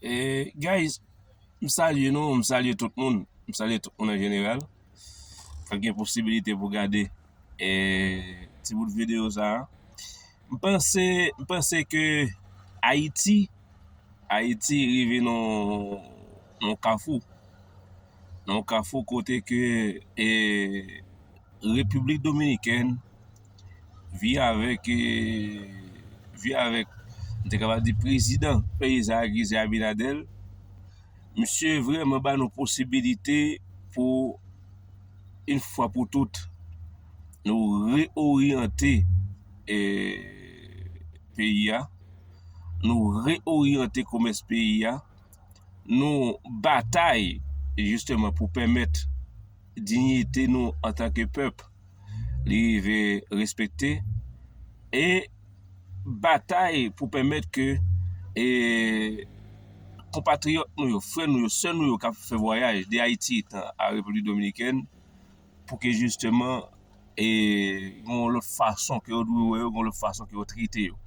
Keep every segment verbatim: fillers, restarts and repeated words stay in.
E, guys, m salye nou, m salye tout moun, m salye tout moun an jeneral k ap gen posibilite pou gade e, ti bout videyo sa a. M panse, m panse ke Ayiti, Ayiti rive nan nan kafou, nan kafou kote ke e, Repiblik Dominikèn, vi avèk e, vi avèk, m te kapab di prezidan peyi sa a ki se Abinader, misye vrèman ba nou posibilite pou yon fwa pou tout nou reoryante e, peyi a, nou reoryante komès peyi a, nou batay jisteman pou pèmèt diyite nou antanke pèp li rive respekte e batay pou pèmèt ke e, konpatriyòt nou yo, frè nou yo, sè nou yo k ap fè vwayaj de Ayiti a Repiblik Dominikèn pou ke jisteman e, gen yon lòt fason ke yo dwe wè yo, gen yon lòt fason ke yo trete yo.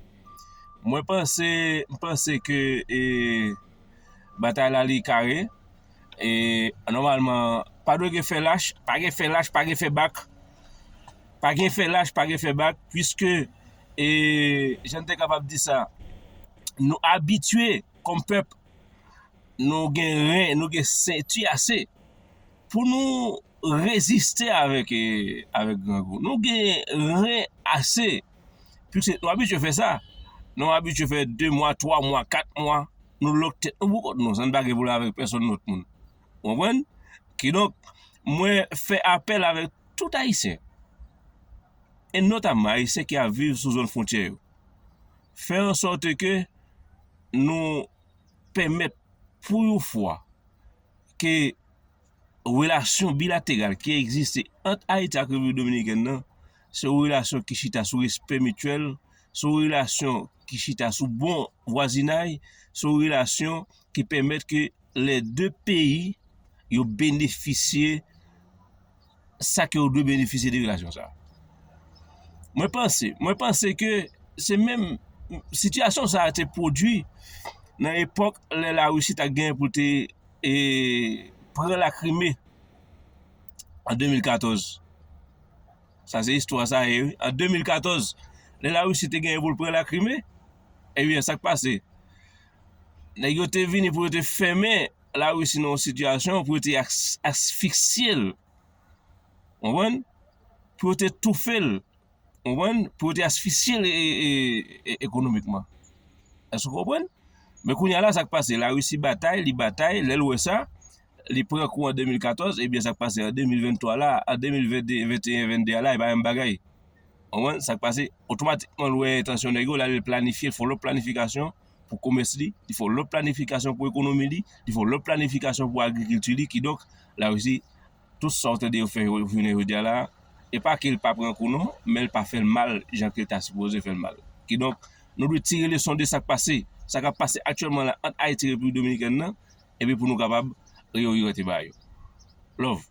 Mwen panse, m panse ke e, batay la li kare. E nòmalman, pa dwe gen fè lach, pa gen fè lach, pa gen fè bak. Pa gen fè lach, pa gen fè bak, piske e, jan n te kapab di sa, nou abitye kòm pèp, nou gen ren, nou gen senti ase pou nou reziste avèk e, avèk grangou. Nou gen ren ase, piske nou abitye fè sa. Nou abitye fè de mwa, twa mwa, kat mwa, nou lòk tèt nou pou kont nou, sa n pa gen pwoblèm avèk pèsonn lòt moun. Ou konprann? Kidonk, mwen fè apèl avèk tout Ayisyen, e notamman Ayisyen ki ap viv sou zòn fwontyè yo, fè an sòt ke nou pèmèt pou yon fwa ke relasyon bilateral ki egziste ant Ayiti ak Repiblik Dominikèn nan, se yon relasyon ki chita sou respè mityèl, se yon relasyon ki chita sou bon vwazinay, se yon relasyon ki pèmèt ke lè de peyi yo benefisye sa ke yo dwe benefisye de relasyon sa. Mwen panse, mwen panse ke se menm sitiyasyon sa a te pwodui nan epòk lè Larisi ta genyen pou te e, pran Lakrime an de mil katòz. Sa se istwa sa ye, wi. An de mil katòz, lè Larisi te genyen pou l pran Lakrime, ebyen, sa k pase? Nèg yo te vini pou yo te fèmen Larisi nan yon sitiyasyon pou yo te as- asfiksye l. Konprann? Pou yo te toufe l. Konprann? Pou yo te asfiksye l e- e- e- ekonomikman. Èske w konprann? Men kounye a la, sa k pase? Larisi batay, li batay, lè l wè sa, li pran kou an de mil katòz, ebyen, sa k pase an de mil venntwa la, an de mil venteyen, venteyen, vennde a la, e pa menm bagay. Konprann? Sa k pase? Otomatikman, l wè entansyon nèg yo, l ale l planifye, l fè yon lòt planifikasyon pou komès li, li fè yon lòt planifikasyon pou ekonomi li, li fè yon lòt planifikasyon pou agrikilti li, kidonk, Larisi, tout sa w tande yo fè yo jounen jodi a la, e pa ke l pa pran kou non, men l pa fè l mal jan ke l ta sipoze fè l mal. Kidonk, nou dwe tire leson de sa k pase, sa k ap pase aktyèlman la ant Ayiti e Repiblik Dominikèn nan, epi pou nou kapab reoryante bagay yo. Love.